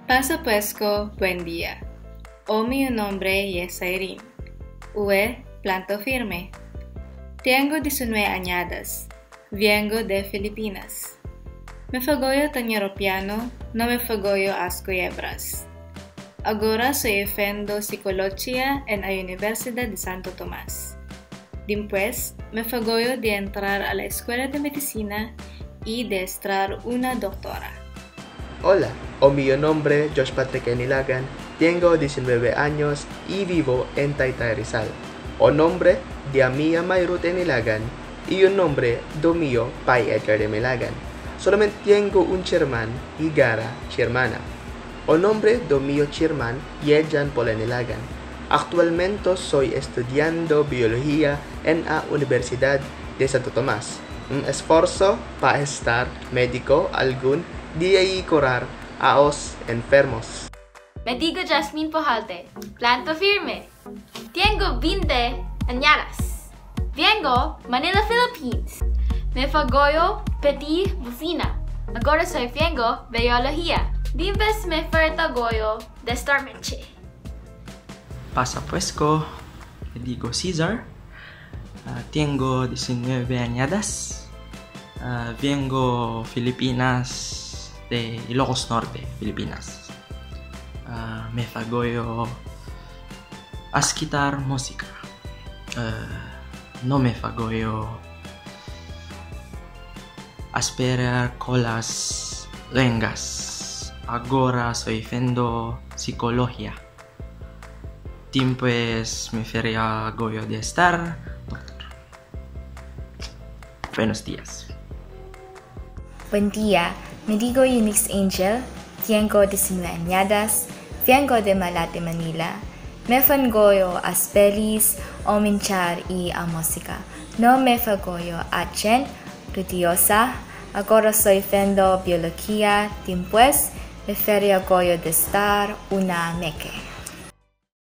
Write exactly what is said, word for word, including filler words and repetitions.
Pasa puesco, buen día. O mío nombre ye Sairin. Hue planto firme. Tiengo diecinueve anyadas. Viengo de Filipinas. Me fa goyo tañer o piano, no me fa goyo as cullebras. Agora soi fendo psicolochía en a Universidat de Santo Tomás. Dimpués, me fa goyo de entrar a la escuela de medicina y de estar una doctora. Hola, o mío nombre Josh Patrick Enilagan, tiengo diecinueve anyos y vivo en Taitai Rizal. O nombre de a mía Mairut Enilagan y o nombre d'o mío pai Edgar Enilagan. Solament tiengo un cherman y gara chermana. O nombre d'o mío cherman ye Jean Paul Enilagan. Actualmento soi estudiando biología en a Universidat de Santo Tomás. Un esforzo pa estar medico algún día y curar a os enfermos. Me digo Jasmine Pojalte. Planto firme. Tiengo vinte anyadas. Viengo Manila, Philippines. Me fa goyo petir bufina. Agora soi fiengo biología. Dimpués me farta goyo d'estar meche. Pasa puesco, me digo César. Ah, tiengo diecinueve anyadas. Ah, viengo Filipinas de Ilocos Norte, Filipinas. Ah, me fa goyo asquitar musica. Ah, no me fa goyo asperar con las lengas. Agora soi fendo psicologia. Dimpués me fería goyo de estar doctor. Buenos días. Buen día, me digo Eunice Angel, tiengo diecinueve anyadas, viengo de Malate, Manila. Me fan goyo as pelis, o minchar y a musica. No me fa goyo a chent ruidiosa. Agora soi fendo biología, dimpués me fería goyo d'estar una meque.